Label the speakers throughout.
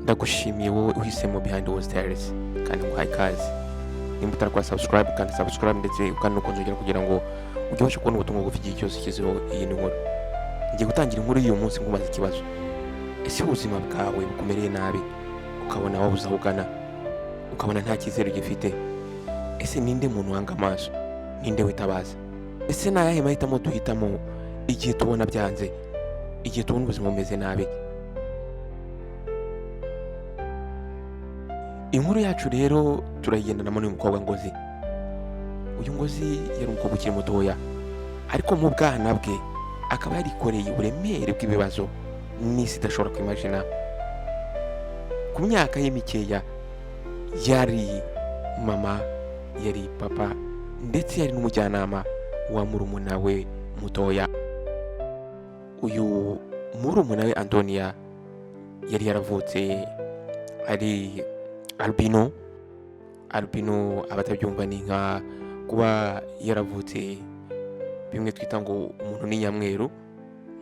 Speaker 1: Ndagushimiye wowe uhisemo Behind the Stairs, kandi nguhaye ikaze. Nimba utarakora subscribe, kandi subscribe, ndetse ukanda no kunzogera kugira ngo ujye ubasha kubona ubutumwa bugufi igihe cyose ushyizeho iyi nkuru. Ngiye gutangira inkuru y'uyu munsi nkubaza ikibazo: ese ubuzima bwawe bukumereye nabi, ukabona wabuze aho ugana, ukabona nta cyizere ugifite, ese ninde muntu wanga amaso? Ninde witabaza? Ese ni ayahe mahitamo duhitamo igihe tubona byanze, igihe tubona ubuzima bumeze nabi? Inkuru yacu rero turayigendanamo n'uyu mukobwa Ngozi. Uyu Ngozi yari umukobwa ukiri mutoya, ariko mu bwana bwe akaba yarikoreye uburemere bw'ibibazo n'isi idashobora kwimajina. Ku myaka ye mikeya yari mama, yari papa, ndetse yari n'umujyanama wa murumuna we mutoya. Uyu murumuna we Antonia yari yaravutse ari albino. Albino, abatabyumva, ni nka kuba yaravutse bimwe twita ngo umuntu ni nyamweru.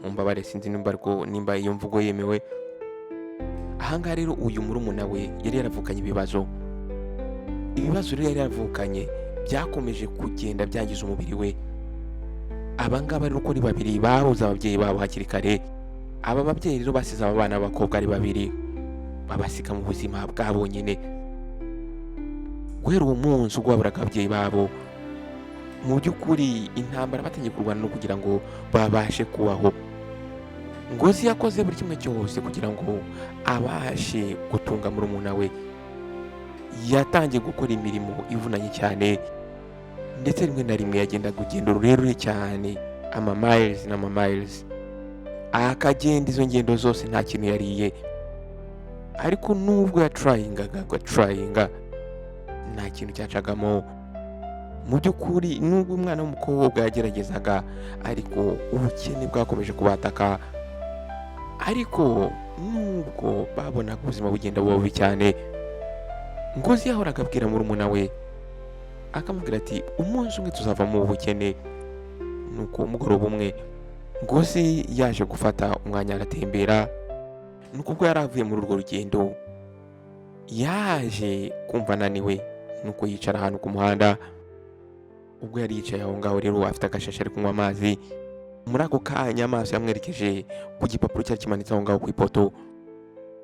Speaker 1: Mumbabare, sinzi nimba, ariko nimba iyo mvugo yemewe ahangaha. Rero uyu murumuna we yari yaravukanye ibibazo. Ibibazo rero yari yaravukanye byakomeje kugenda byangiza umubiri we. Abangaba rero uko ari babiri babuze ababyeyi babo hakiri kare. Aba babyeyi rero basize aba bana b'abakobwa ari babiri, babasiga mu buzima bwabo nyine. Guhera uwo munsi ubwo baburaga ababyeyi babo, mu by'ukuri intambara batangiye kurwana no kugira ngo babashe kubaho. Ngozi yakoze buri kimwe cyose kugira ngo abashe gutunga murumuna we. Yatangiye gukora imirimo ivunanye cyane, ndetse rimwe na rimwe yagendaga urugendo rurerure cyane, ama miles n'ama miles, akagenda izo ngendo zose nta kintu yariye. Ariko nubwo yatrayingaga, agatrayinga, nta kintu cyacagamo. Mu by'ukuri, nubwo umwana w'umukobwa yageragezaga, ariko ubukene bwakomeje kubataka. Ariko nubwo babonaga ubuzima bugenda buba bubi cyane, Ngozi yahoraga abwira murumuna we, akamubwira ati: "Umunsi umwe tuzava mu bukene." Nuko umugoroba umwe Ngozi yaje gufata umwanya aratembera. Nuko ubwo yari avuye muri urwo rugendo, yaje kumva ananiwe, nuko yicara ahantu ku muhanda. Ubwo yari yicaye aho ngaho rero, afite agashashi, ari kunywa amazi, muri ako kanya amaso yamwerekeje ku gipapuro cyari kimanitse aho ngaho ku ipoto.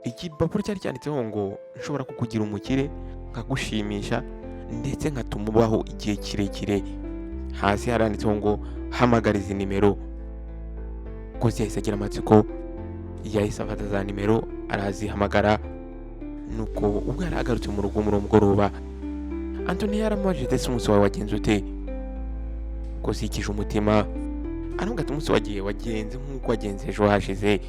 Speaker 1: Igipapuro cyari cyanditseho ngo: "Nshobora kukugira umukire, nkagushimisha, ndetse nkatuma ubaho igihe kirekire." Hasi haranditseho ngo: "Hamagara izi nimero." Ngozi yahise agira amatsiko, yahise afata za nimero arazihamagara. Nuko ubwo yari agarutse mu rugo muri uwo mugoroba, Antoni yaramubajije: "Ndetse umunsi wawe wagenze ute?" Ngozi yikije umutima, aravuga ati: "Umunsi wagiye wagenze nk'uko wagenze ejo hashize,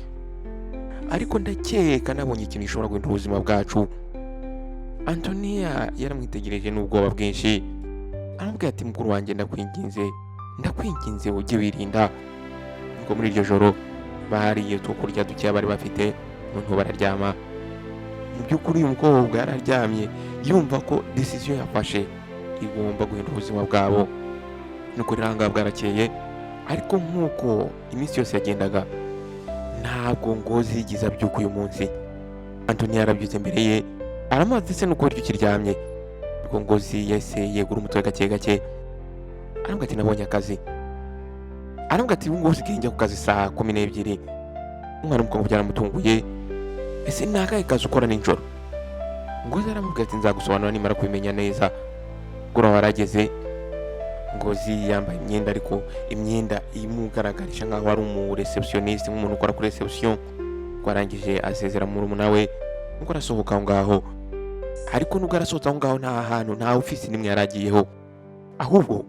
Speaker 1: ariko ndakeka nabonye ikintu gishobora guhindura ubuzima bwacu." Antonia yaramwitegereje n'ubwoba bwinshi, aramubwira ati: "Mukuru wanjye, ndakwinginze, ndakwinginze, ujye wirinda." Ubwo muri iryo joro bariye utwo kurya dukeya bari bafite, noneho bararyama. Mu by'ukuri uyu mukobwa yararyamye yumva ko decision yafashe igomba guhindura ubuzima bwabo. Nuko rero ahangaha bwarakeye, ariko nk'uko iminsi yose yagendaga, ntabwo Ngozi yigeze abyuka uyu munsi. Antoni yarabyutse mbere ye, aramubaza: "Ndetse nuko buryo ukiryamye?" Ubwo Ngozi yahise yegura umutwe gake gake, aramubwira ati: "Nabonye akazi." Aramubwira ati: "Ubu ngubu usigaye njya ku kazi saa 12." Umwana w'umukobwa byaramutunguye: "Ese ni akahe kazi ukora nijoro?" Ngozi aramubwira ati: "Nzagusobanura nimara kubimenya neza." Ubwo warageze, Ngozi yambaye imyenda, ariko imyenda imugaragarisha nkaho ari umu receptionist, nk'umuntu ukora kuri reception. Ubwo arangije asezera murumuna we, nuko arasohoka aho ngaho. Ariko nubwo arasohotse aho ngaho, nta hantu, nta ofisi n'imwe yari agiyeho, ahubwo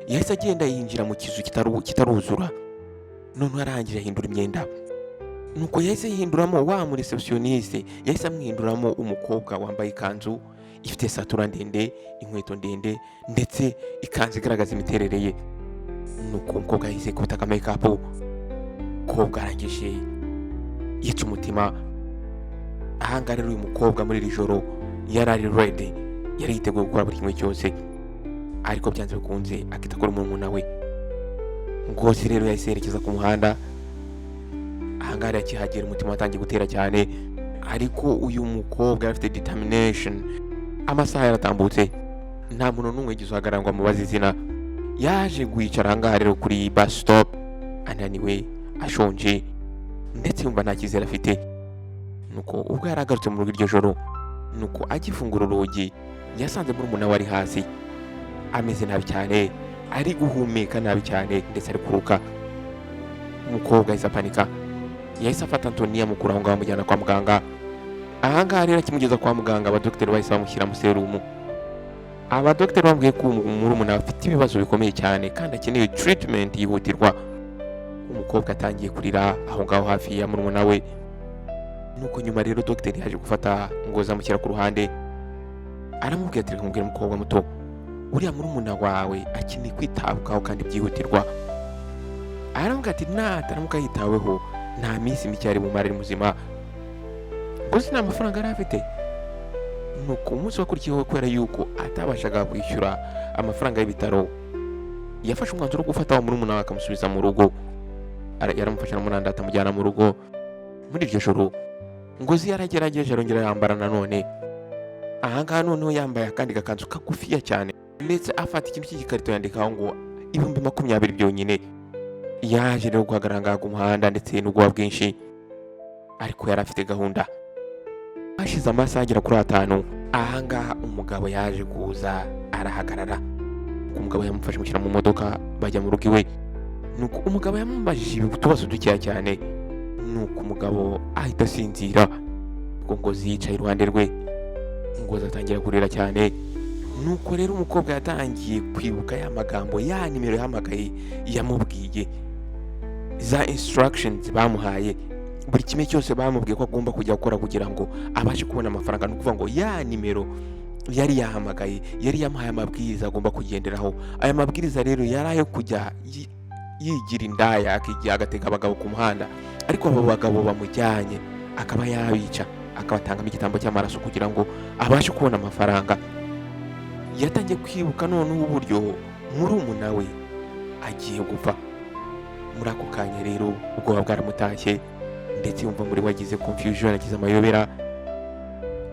Speaker 1: yahise agenda yinjira mu kizu kitaruzura. Noneho arangije ahindura imyenda, nuko yahise yihinduramo wa mu receptionist, yahise amwihinduramo umukobwa wambaye ikanzu ifite satura ndende, inkweto ndende, ndetse ikanzu igaragaza imiterere ye. Nuko umukobwa yahise kubita aka makeup. Umukobwa arangije yitsa umutima. Ahangaha rero uyu mukobwa muri iri joro yari ari ready, yari yiteguye gukora buri kimwe cyose, ariko byanze bikunze akita kuri murumuna we. Ngozi rero yahise yerekeza ku muhanda. Ahangaha rero akihagera, umutima watangiye gutera cyane, Ariko uyu mukobwa yari afite determination. Amasaha yaratambutse, nta muntu n'umwe wigeze uhagarara ngo amubaze izina. Yaje kwicara ahangaha rero kuri bus stop, ananiwe, ashonje, ndetse yumva nta cyizere afite. Nuko ubwo yari agarutse mu rugo iryo joro, nuko agifungura urugi yasanze murumuna we ari hasi, ameze nabi cyane, ari guhumeka nabi cyane, ndetse ari kuruka. Umukobwa yahise apanika, yahise afata Antoniya amukura aho ngaho, amujyana kwa muganga. Ahangaha rero akimugeza kwa muganga, abadogiteri bahise bamushyira mu serumu. Abadogiteri bambwiye ko murumuna we afite ibibazo bikomeye cyane kandi akeneye treatment yihutirwa. Umukobwa atangiye kurira aho ngaho hafi ya murumuna we. Nuko nyuma rero dogiteri yaje gufata Ngozi amushyira ku ruhande, aramubwira ati: "Reka nkubwire, umukobwa muto, uriya murumuna wawe akeneye kwitabwaho kandi byihutirwa." Aramubwira ati nataramuka yitaweho, nta minsi mike ari bumare ari muzima. Ngozi nta mafaranga yari afite. Nuko umunsi wakurikiyeho, kubera yuko atabashaga kwishyura amafaranga y'ibitaro, yafashe umwanzuro wo gufata wa murumuna we akamusubiza mu rugo. Yaramufashe aramurandata, amujyana mu rugo. Muri iryo joro Ngozi yaragerageje, arongera yambara nanone. Ahangaha noneho yambaye akandi gakanzu kagufiya cyane, ndetse afata ikintu cy'igikarito yandikaho ngo 20,000 byonyine. Yaje rero guhagarara ngaha ku muhanda ndetse n'ubwoba bwinshi, ariko yari afite gahunda. Hashize amasaha agera kuri 5, ahangaha umugabo yaje kuza arahagarara. Umugabo yamufashe amushyira mu modoka, bajya mu rugo iwe. Nuko umugabo yamubajije utubazo dukeya cyane, nuko umugabo ahita asinzira. Ubwo Ngozi yicaye iruhande rwe, Ngozi atangira kurira cyane. Nuko rero umukobwa yatangiye kwibuka ya magambo, ya nimero yahamagaye yamubwiye, za instructions bamuhaye, buri kimwe cyose bamubwiye ko agomba kujya gukora kugira ngo abashe kubona amafaranga. Ni ukuvuga ngo ya nimero yari yahamagaye yari yamuhaye amabwiriza agomba kugenderaho. Aya mabwiriza rero yari ayo kujya yigira indaya, akigira agatega abagabo ku muhanda, ariko abo bagabo bamujyanye akaba yabica, akabatangamo igitambo cy'amaraso kugira ngo abashe kubona amafaranga. Yatangiye kwibuka noneho uburyo murumuna we agiye gupfa. Muri ako kanya rero ubwoba bwaramutashye, ndetse yumva muri we agize confusion, agize amayobera.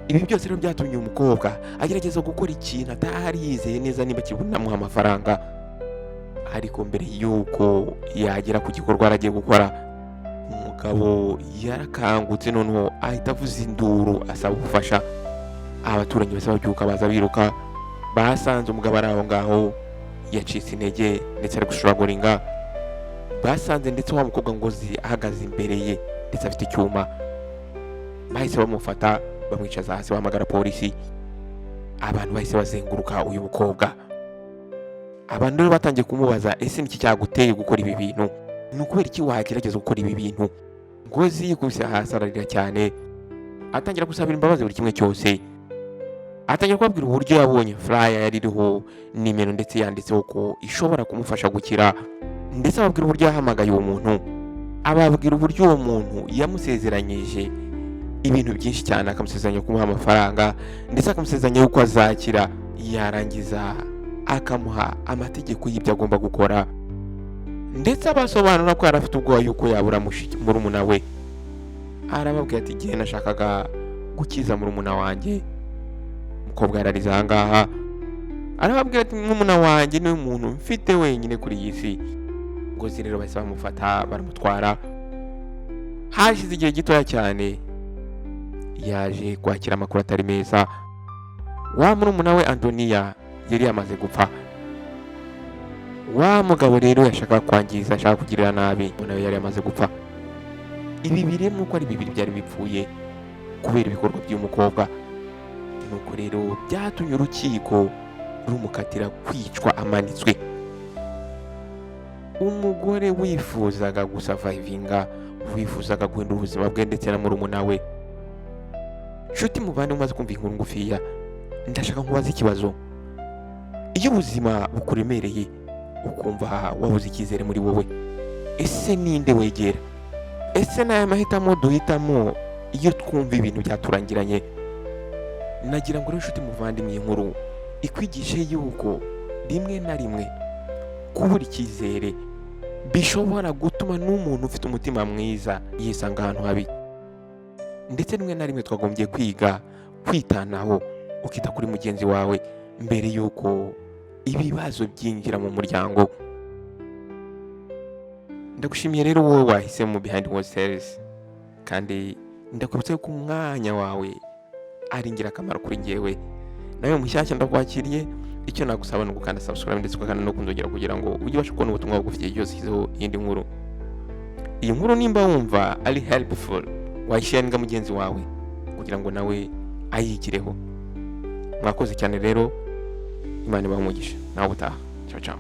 Speaker 1: Ibi byose rero byatumye uyu mukobwa agerageza gukora ikintu atari yizeye neza niba kibunamuha amafaranga. Ariko mbere y'uko yagera ku gikorwa aragiye gukora, umugabo yarakangutse, noneho ahita avuza induru asaba ubufasha. Abaturanyi bose babyuka baza biruka, basanze umugabo ari aho ngaho yacitse intege ndetse ari gushuraguringa. Basanze ndetse wa mukobwa Ngozi ahagaze imbere ye, ndetse afite icyuma. Bahise bamufata, bamwicaza hasi, bahamagara polisi. Abantu bahise bazenguruka uyu mukobwa. Abantu rero batangiye kumubaza: "Ese niki cyaguteye gukora ibi bintu? Ni ukubera iki wagerageza gukora ibi bintu?" Ngozi yikubise hasi ararira cyane, atangira gusabira imbabazi buri kimwe cyose, atangira kubabwira uburyo yabonye flyer yari iriho nimero ndetse yanditseho ko ishobora kumufasha gukira, ndetse ababwira uburyo yahamagaye uwo muntu, ababwira uburyo uwo muntu yamusezeranyije ibintu byinshi cyane, akamusezeranya kumuha amafaranga, ndetse akamusezeranya yuko azakira, yarangiza akamuha amategeko y'ibyo agomba gukora, ndetse abasobanura ko yari afite ubwoba yuko yabura murumuna we. Arababwira ati: "Igihe nashakaga gukiza murumuna wanjye." Umukobwa yararize ahangaha, arababwira ati: "Murumuna wanjye niwe muntu mfite wenyine kuri iyi si." Ngozi rero bahise bamufata baramutwara. Hashize igihe gitoya cyane yaje kwakira amakuru atari meza: wa murumuna we Antoniya yari yamaze gupfa. Wa mugabo rero yashakaga kwangiza, ashaka kugirira nabi, nawe yari yamaze gupfa. Ibi biremwa uko ari bibiri byari bipfuye kubera ibikorwa by'uyu mukobwa. Nuko rero byatumye urukiko rumukatira kwicwa amanitswe. Umugore wifuzaga gusurvivinga, wifuzaga guhindura ubuzima bwe ndetse na murumuna we. Nshuti muvane, umaze kumva inkuru ngufiya, ndashaka nkubaza ikibazo: iyo ubuzima bukuremereye, ukumva wabuze icyizere muri wowe, ese ninde wegera? Ese ni aya mahitamo duhitamo iyo twumva ibintu byaturangiranye? Nagira ngo rero, inshuti muvandimwe, iyi nkuru ikwigishe yuko rimwe na rimwe kubura icyizere bishobora gutuma n'umuntu ufite umutima mwiza yisanga ahantu habi. Ndetse rimwe na rimwe twagombye kwiga kwitanaho, ukita kuri mugenzi wawe mbere y'uko ibibazo byinjira mu muryango. Ndagushimiye rero wowe wahisemo Behind Words Tales, kandi ndakwibutsa yuko umwanya wawe ari ingirakamaro kuri njyewe. Nawe mushyashya, ndakwakiriye. Icyo nagusaba ni ugukanda subscribe ndetse ugakanda no kunzogera kugira ngo ujye ubasha kubona ubutumwa bugufi igihe cyose ushyizeho iyindi nkuru. Iyi nkuru nimba wumva ari helpful, wayisharinga mugenzi wawe kugira ngo nawe ayigireho. Mwakoze cyane rero, Imana ibahe umugisha. Nawe ubutaha, ciao ciao.